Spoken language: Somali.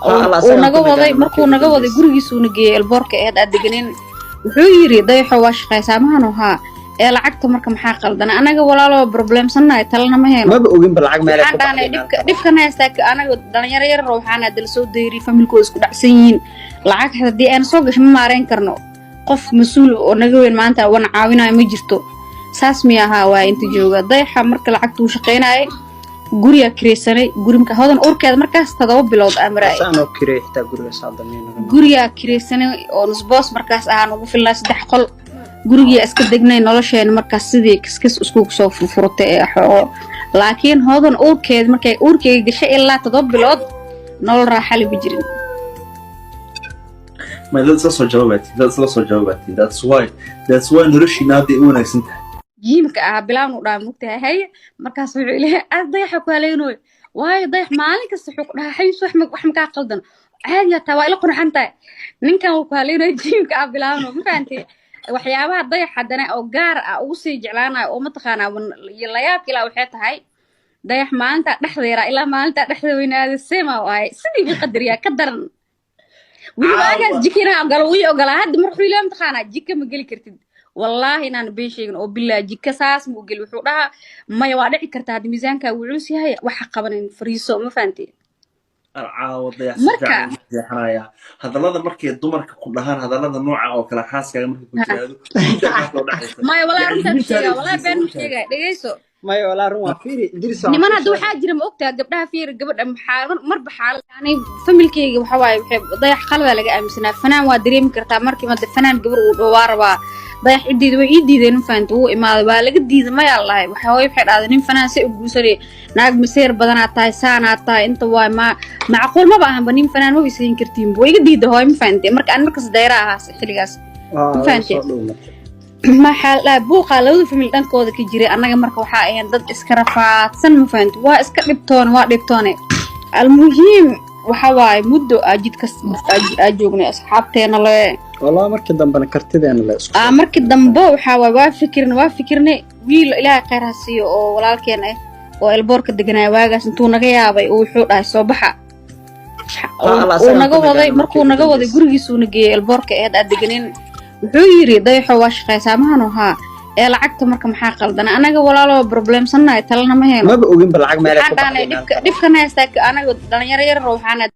Allah, Uu asagaan naga ku waday nagaano markuu markii naga ugu waday dambeysay. Gurigiisuuna geeyey airportka eed aad deganin. Wuxuu yiri, "Dayaxo, waa shaqaysaa mahano?" "Haa." "Ee lacagta marka maxaa qaldan?" Anaga, walaalo, problemsannahay, talena ma hayno. Maba oginba lacag meelay Waxaan ku dhahnay baxday. Dhibka dhibkan haystaa anaga dhalinyaro yar oo waxaan dala soo dayri, familkooda isku dhacsan yihiin. Lacag haddii aan soo gasho ma maareyn karno. Qof mas-uul oo naga weyn maanta wana caawinayo ma jirto. Saas miya ahaa? Waa inta jooga Dayaxa. Marka lacagta uu shaqaynayay, guriyaa kiraysanay. Guri marka Hodan uurkeeda markaas 7 bilood aa maraayay. Saanoo kirey xitaa guriga saadamay naga. Gurigaa kiraysanay oo nusboos markaas ahaa nagu filnaa, saddex qol. Gurigiyaa iska degnay. Nolosheena markaas sidii kiskas iskugu soo furfuratay ee xoogo, laakiin Hodan uurkeeda markay uurkeega gashay ilaa 7 bilood nolol raaxa lama jirin. Ma dad isla soo jawaabati, dad isla soo jawaabati. That's why noloshiina hadda ay u wanaagsan tahay. Gymka ahaa bilaawnu dhaha, mugtahay? Haye, markaas wuxuu ilahay aad Dayaxa ku haleynoy, waayo Dayax maalin kasta wuxuu ku dhahaa, "Xayiis, wax makaa qaldan? Caadi hataa waa ila qurxan tahay." Ninkan wuu ku haleynoy, gymka ah bilaawno. Ma fahantay? Waxyaabaha Dayax haddana oo gaar ah ugu sii jeclaanayo oo mataqaanaa iyo layaabka ilaa waxay tahay, Dayax maalintaa dhexda yaraa ilaa maalintaa dhexda weynaada sema waaye, sidii ii qadariyaa ka daran. Weliba agaas jikina ogolo, wii ogolaa. Hadda marxuu ilaa mataqaanaa, "Jika ma geli kartid." Wallaahi inaan been sheegin oo bilaa, jika saas ma u geli. Wuxuu dhahaa, "Maya, waa dhici kartaa hadda miisaankaa wuu culus yahay, waxa qabanin, fariiso." Ma fahantay? Alcaawo Dayax si Marka fiican ugu seexanaya. Hadallada markay dumarka ku dhahaan, hadallada nooca oo kale, xaaskaaga markay ku tiraahdo, hurdaa kaa soo dhacaysa. Maya walaa, Yani runtaan hurdaada sheegaa, walaa siisa been ma hurdaada. sheegaya. Dhegeyso. Maya, walaa run waa. Fiiri Idris, waxaan Niman kuu hadda sheegay. waxaa jira, ma ogtaha, gabdhaha fiiri, gabadha maxaa marba xaalad, yani familkeyga waxa waaye, waxay Dayax qaladaa laga aaminsanaa. Fanaan waa dareemi kartaa. Markii mada fanaan gabar uu dhowaa rabaa, Dayax ciddeeda way ii diideen. Ma fahamta? Wuu imaaday, waa laga diiday. Mayaa lahay waxa hooyo waxay dhahday, "Nin fanaan se u guursanay? Naag maseer badanaad tahay, saanaad tahay, inta waay, ma macquul maba ahanba, nin fanaan maba ishayn kartiin." Way iga diiday hooyo, ma fahamtay? Marka aan markas dayra ahaa xilligaas. Waa Ma way fahamtay? soo dhowmatay. Maxaa la dhahaa, buuqaa labada famil dhankooda ka jiray. Annaga marka waxaa ahayn dad iska rafaadsan, ma fahamtay? Waa iska dhibtoone, waa dhibtoone. Almuhiim waxa waaye, muddo aa jidkas aa joognay asxaabteena le. Walaa markii dambena kartideena la isku Aa markii dambe waxaa waaye, waa fikirnay, waa fikirnay. Wiil Ilaahay khayr ha siiyo oo walaalkeen ah oo airportka deganaya waagaas, intuu naga yaabay oo wuxuu dhahay, "Soo baxa." Allah, Uu asagaan naga ku waday nagaano markuu markii ugu naga waday dambeysay. Gurigiisuuna geeyey airportka eed aad deganin. Wuxuu yiri, "Dayaxo, waa shaqaysaa mahano?" "Haa." "Ee lacagta marka maxaa qaldan?" Anaga, walaalo, problemsannahay, talena ma hayno. Maba oginba lacag meelay Waxaan ku dhahnay baxday. dhibka dhibkan haystaa anaga dhalinyaro yar oo waxaan